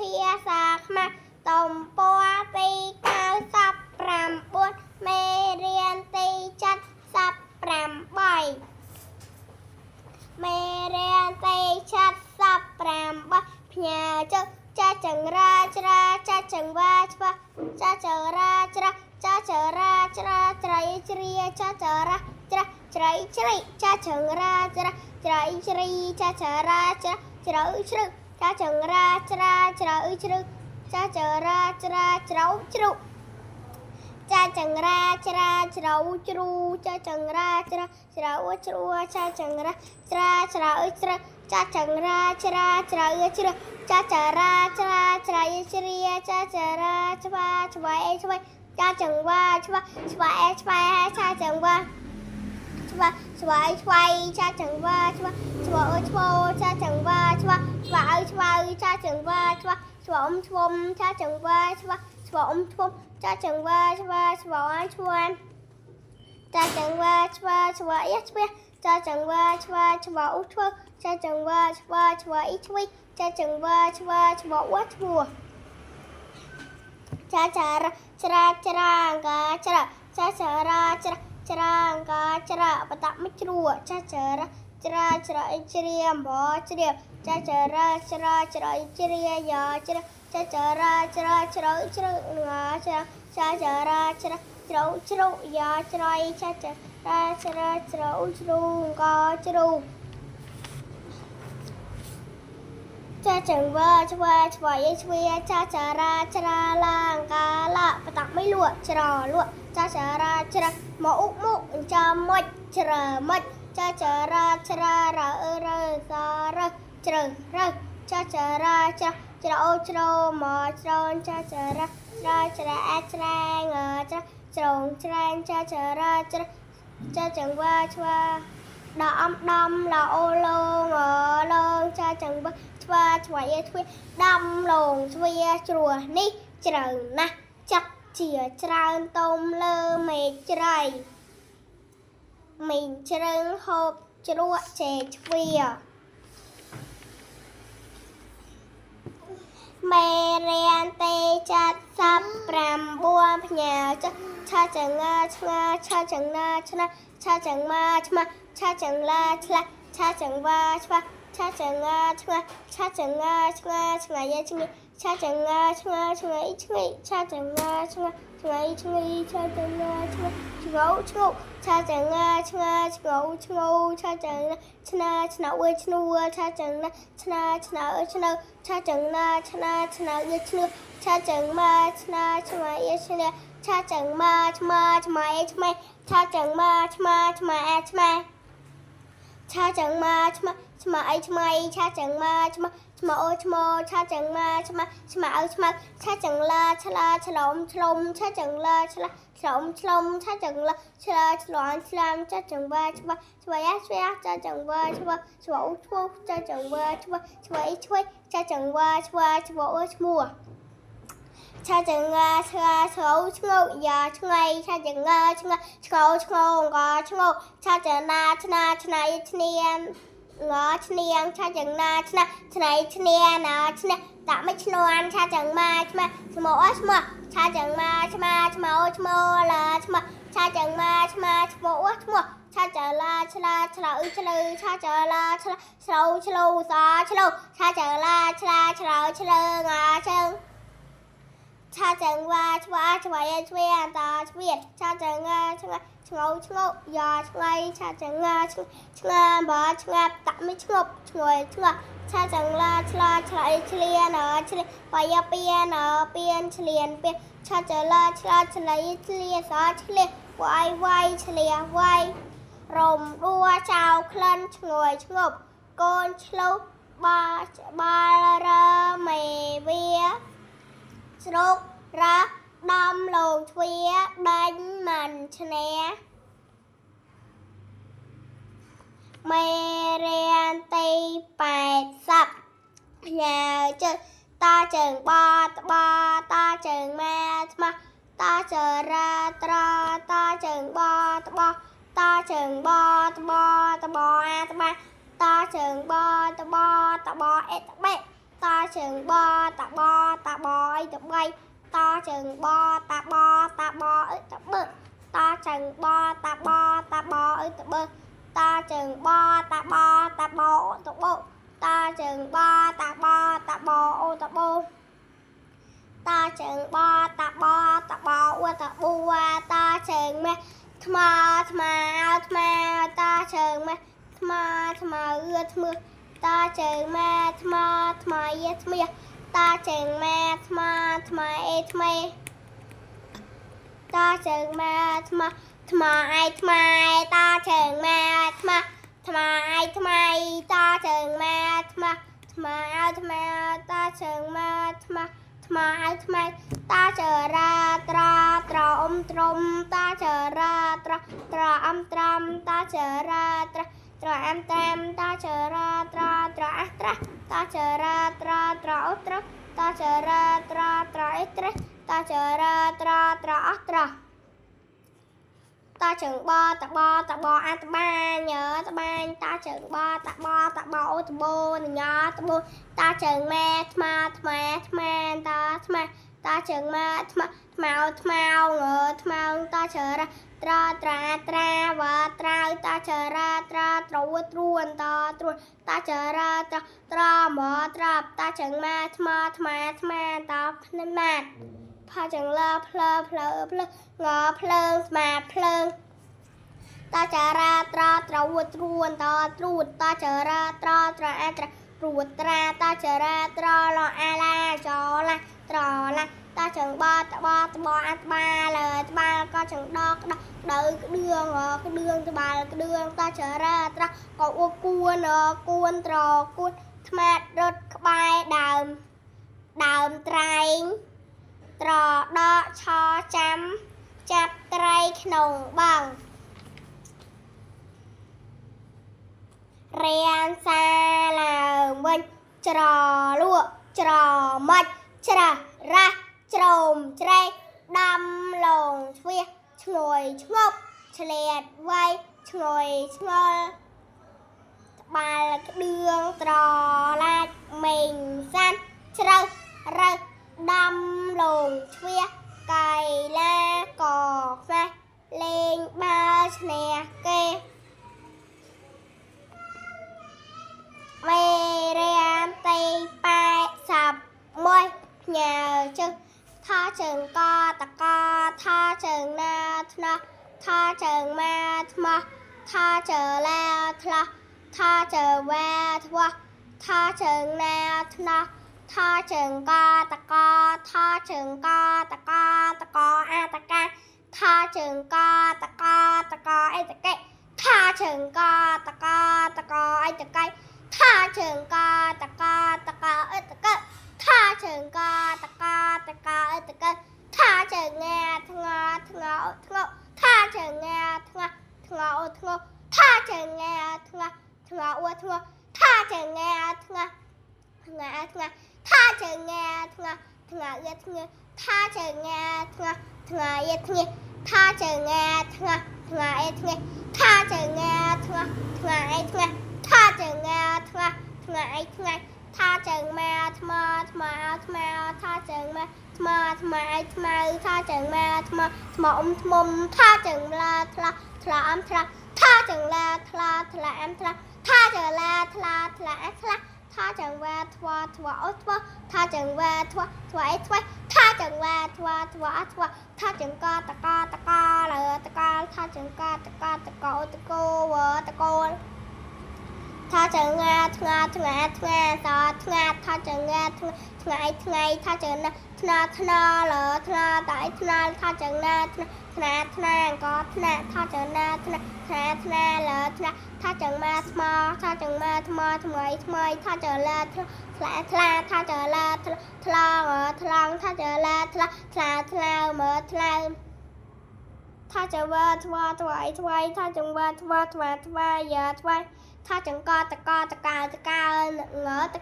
ភាសាខ្មែរទំព័រទី99មេរៀនទី78មេរៀនទី78ផ្ញើជើចាចង្រាច្រាចាចង្វាឆ្វាចាចរាច្រាចាចរាច្រាត្រីជ្រាចាចរាច្រាជ្រៃជ្រៃចាចង្រាច្រាជ្រៃជ្រីចាចរាច្រាជ្រៅជ្រឹកចាចង្រាច្រាជ្រៅជ្រឹកចាចរាច្រាជ្រៅជ្រុកចាចង្រាច្រាជ្រៅជ្រូចាចង្រាច្រាជ្រៅជ្រួចាចង្រាច្រាជ្រៅជ្រឹកចាចង្រាច្រាជ្រៅជ្រឹកចាចរាច្រាជ្រៃជ្រាចាចរាឆ្វាឆ្វៃឆ្វៃចាចង្វាឆ្វាឆ្វែឆ្វែចាចង្វា ឆ្វាឆ្វាយឆ្វាយចាចង្វាឆ្វាឆ្វឆ្វចាចង្វាឆ្វាឆ្វាឆ្វាចាចង្វាឆ្វាឆ្វអ៊ំឆ្វំចាចង្វាឆ្វាឆ្វអ៊ំឆ្វំចាចង្វាឆ្វាឆ្វឆ្វាចាចង្វាឆ្វាឆ្វាយ៉ាឆ្វាចាចង្វាឆ្វាឆ្វអ៊ូឆ្វចាចង្វាឆ្វាឆ្វាអ៊ីឆ្វីចាចង្វាឆ្វាឆ្វអ៊ូឆ្វចាចារច្រាច្រាកាច្រាចាចារាច្រាច្រាកាច្រាបតមិជ្រួចាចារច្រាច្រាអ៊ីជ្រាមបជ្រាបចាចារាច្រាច្រាអ៊ីជ្រាយ៉ាច្រាចាចារាច្រាច្រាច្រាងាច្រាចាចារាច្រាច្រូច្រូយ៉ាច្រៃចាចារាច្រាច្រូច្រូកាច្រូ ចាចង្វាឆ្វាឆ្វាយឆ្វាចាចារាច្រាឡាងកាឡាបតាក់មិនលក់ច្រលក់ចាចារាច្រាមកអ៊ុមុចាំមុចច្រើមុចចាចារាច្រារអឺរើសារជ្រើរើចាចារាច្រាច្រអូច្រមកច្រនចាចារាច្រាច្រាអច្រាងច្រាច្រងច្រាញចាចារាច្រាចាចង្វាឆ្វាដអំដំឡអូឡងឡងចាចង្វាឆ្វាឆ្វាយឆ្វាដំឡងឆ្វាជ្រោះនេះជ្រៅណាស់ចាក់ជាច្រើនទុំលើមេឃជ្រៃមីងជ្រឹងហូបជ្រក់ចេកឆ្វាមេរៀនទេ79ផ្ញើចឆាចងាឆ្ងាឆាចង្ណាឆ្ណាឆាចង្មាឆ្មាឆាចង្លាឆ្លាឆាចង្វាឆ្វាឆាចងាឆ្ងាឆាចងាឆ្ងាឆ្ងាយឆ្ងាឆាចងាឆ្ងាឆ្ងាយឆ្ងាយឆាចងាឆ្ងាឆ្ងាយឆ្ងាយឆាចងាឆ្ងាឆ្ងោឆ្ងោឆាចងាឆ្ងាឆ្ងោឆ្ងោឆាចងាឆ្នាឆ្នោអើយឆ្នួឆាចងាឆ្នាឆ្នោអើយឆ្នោឆាចងាឆ្នាឆ្នោអើយឆ្នួឆាចងាឆ្នាឆ្មាអើយឆ្នាឆាចងាឆ្មាឆ្មាអើយឆ្មាឆាចងាឆ្មាឆ្មាអើយឆ្មា ឆាចង្មាឆ្មាឆ្មាអីឆ្មៃឆាចង្មាឆ្មាឆ្មាអូឆ្មោឆាចង្មាឆ្មាឆ្មាអើឆ្មាឆាចង្លាឆ្លាឆ្លំឆ្លំឆាចង្លាឆ្លាឆ្លំឆ្លំឆាចង្លាឆ្លាឆ្លន់ឆ្លាមឆាចង្វាឆ្វាឆ្វាយ៉ាឆ្វាឆាចង្វាឆ្វាឆ្វាអូឆ្វោឆាចង្វាឆ្វាឆ្វាអីឆ្វៃឆាចង្វាឆ្វាឆ្វាអូឆ្មួឆាចង្ងាឆ្ងាឆ្ងោឆ្ងោយ៉ាឆ្ងាយឆាចង្ងាឆ្ងាឆ្ងោឆ្ងោងឆ្ងោឆាចនាឆ្នាឆ្នៃឆ្នៀងងឆ្នៀងឆាចង្ណាឆ្នាឆ្នៃឆ្នៀណាឆ្នះតាក់មិនឆ្នួនឆាចង្មាឆ្មាឆ្មោអឆ្មោឆាចង្មាឆ្មាឆ្មោឆ្មោឡាឆ្មាឆាចង្មាឆ្មាឆ្មោអឆ្មោឆាចលាឆ្លាឆ្លៅឆ្លឺឆាចលាឆ្លាឆ្លៅឆ្លូសាឆ្លូឆាចលាឆ្លាឆ្លៅឆ្លើងជើង ឆាចង្វាឆ្វាឆ្វាយឆ្វាតាឆ្វៀតឆាចង្ងាឆ្ងាឆ្ងោឆ្ងោយ៉ាឆ្ងាយឆាចង្ងាឆ្ងាបាឆ្ងាប់តាក់មិនឆ្ងប់ឆ្ងយឆ្ងាឆាចង្លាឆ្លាឆ្លៃឆ្លៀនឆ្លៀបាយពៀនពៀនឆ្លៀនពៀឆាចលាឆ្លាឆ្លៃឆ្លៀសាឆ្លៀវាយវាយឆ្លៀវាយរំដួចៅក្លិនឆ្ងយឆ្ងប់កូនឆ្លុះបាបាលរមេវាស្រុករះដំឡូងទ្វាដេញមិនឈ្នះមេរៀនទី80ផ្ញើជើតាជើងបតបតាជើងម៉ែថ្មតាចរាត្រតាជើងបតបតាជើងបតបតបអាតបាតាជើងបតបតបអេតបេតា តជើងបតបតបអីតបីតជើងបតបតបអីតបើតជើងបតបតបអីតបើតជើងបតបតបតបតជើងបតបតបអូតបតជើងបតបតបអតបតជើងម៉ែថ្មថ្មថ្មតជើងម៉ែថ្មថ្មអឺថ្មតជើងម៉ែថ្មថ្មអថ្មតជើងម៉ែថ្មថ្មអេថ្មតជើងម៉ែថ្មថ្មអេថ្មតជើងម៉ែថ្មថ្មអេថ្មតជើងម៉ែថ្មថ្មអោថ្មតជើងម៉ែថ្មថ្មអោថ្មតចរាត្រត្រអ៊ំត្រំតចរាត្រត្រអំត្រំតចរាត្រត្រអំត្រាំតចរាត្រត្រអះត្រតចរាត្រត្រអូត្រតចរាត្រត្រអេត្រតចរាត្រត្រអះត្រតជើងបតបតបអតបាញតបាញតជើងបតបតបអូតបូញតបូតជើងម៉ែថ្មថ្មថ្មតថ្មតជើងម៉ែថ្មថ្មថ្មងថ្មតចរាត្រត្រាត្រាវត្រាវតចរាត្រាត្រួត្រួនតត្រួនតចរាត្រត្រមត្រតជើងម៉ែថ្មថ្មថ្មតភ្នម៉ាត់ផាចង្លើភ្លើភ្លើភ្លើងភ្លើងស្មាភ្លើងតចរាត្រត្រវត្រួនតត្រួតតចរាត្រត្រអត្រត្រួតត្រាតចរាត្រលអាឡាចឡាត្រឡាតចង្បតបតបអត្បាលើត្បាក៏ចង្ដកដដៅក្ដឿងក្ដឿងត្បាល់ក្ដឿងតចរាត្រក៏អួគួនគួនត្រគួនថ្មាតរត់ក្បែរដើមដើមត្រែងត្រដកឆចាំចាប់ត្រីក្នុងបឹងរៀនសាឡើងវិញច្រលក់ច្រមាច់ច្រាស់រះច្រោមច្រែកដាំលងជ្វះឈ្ងុយឈ្ងប់ឆ្លៀតវៃឈ្ងុយឆ្ងល់ត្បាល់ក្ដឿងត្រឡាចមេងសាន់ជ្រៅរើសដាំលងជ្វះកៃឡាកខ្វះលេងបាល់ឈ្នះគេមេរៀនទី81ផ្ញើជឹះថាជើងកតកថាជើងណាថ្នោះថាជើងម៉ាថ្មោះថាជើឡាថ្លោះថាជើវ៉ាថ្វោះថាជើងណាថ្នោះថាជើងកតកថាជើងកតកតកអាតកាថាជើងកតកតកអេតកេថាជើងកតកតកអេតកៃថាជើងកតកតកអេតកថាជើងកតកតកអេតកថាជើងងាថ្ងថ្ងថ្ងថាជើងងាថ្ងថ្ងថ្ងថាជើងងាថ្ងថ្ងថ្ងថាជើងងាថ្ងថ្ងថ្ងថាជើងងាថ្ងថ្ងថ្ងថាជើងងាថ្ងថ្ងថ្ងថាជើងងាថ្ងថ្ងថ្ងថាជើងងាថ្ងថ្ងថ្ងថាជើងងាថ្ងថ្ងថ្ងថាជើងម៉ែថ្មថ្មថ្មថាជើងម៉ែថ្មថ្មថ្មថាជើងម៉ែថ្មថ្មអ៊ំថ្មុំថាជើងឡាថ្លាថ្លាអំថ្លាថាជើងឡាថ្លាថ្លាអំថ្លាថាជើងឡាថ្លាថ្លាអថ្លាថាជើងវ៉ាថ្វាថ្វាអូថ្វាថាជើងវ៉ាថ្វាថ្វាអថ្វាថាជើងវ៉ាថ្វាថ្វាអថ្វាថាជើងកតកតកលើតកថាជើងកតកតកអូតកោវតកោថាជើងងាថ្ងាថ្ងាថ្ងាសថ្ងាថាជើងងាថ្ងាថ្ងៃថាជើងណាថ្នាថ្នាលើថ្នាតៃថ្នាថាជើងណាថ្នាថ្នាថ្នាកថ្នាថាជើងណាថ្នាថ្នាថ្នាលើថ្នាថាជើងម៉ាថ្មថាជើងម៉ាថ្មថ្មីថ្មីថាជើងឡាថ្លាថ្លាថាជើងឡាថ្លាថ្លងថ្លងថាជើងឡាថ្លាថ្លាថ្លាមើថ្លាថាជើងវ៉ាថ្វាថ្វាយថ្វាយថាជើងវ៉ាថ្វាថ្វាថ្វាយយ៉ាថ្វាយថាចង្កតកតកតកើងត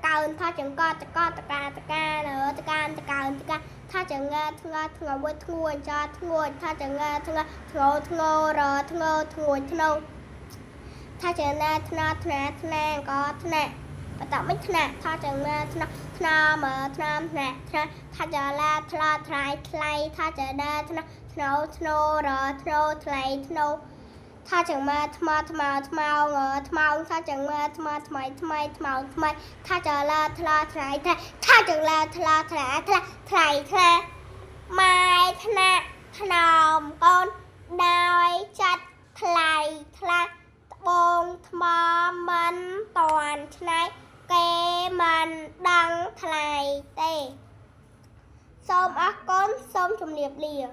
កើថាចង្កតកតកាតកានតកានតកើតកាថាចង្ងាធ្ងាធ្ងវធ្ងួនចាធ្ងួនថាចង្ងាធ្ងាធ្ងធ្ងរធ្ងធ្ងួនធ្នងថាចណាធ្នាធ្នាធ្នាកធ្នា បន្តមិនថ្នាក់ថាចង្ណាថ្នាក់ថ្នាមថ្នាមថ្នាក់ថ្នាក់ថាចលាថ្លាថ្លៃថ្លៃថាចដាថ្នាក់ថ្នោថ្នោរថ្នោថ្លៃថ្នោថាចង្មាថ្មថ្មថ្មងថ្មងថាចង្មាថ្មថ្មីថ្មីថ្មថ្មីថាចលាថ្លាថ្លៃថ្លៃថាចង្លាថ្លាថ្លាថ្លាថ្លៃថ្លាម៉ែថ្នាក់ថ្នមកូនដោយចាត់ថ្លៃថ្លា ត្បូងថ្មមិនតាន់ឆ្នៃគេមិនដឹងថ្លៃទេសូមអរគុណសូមជម្រាបលា។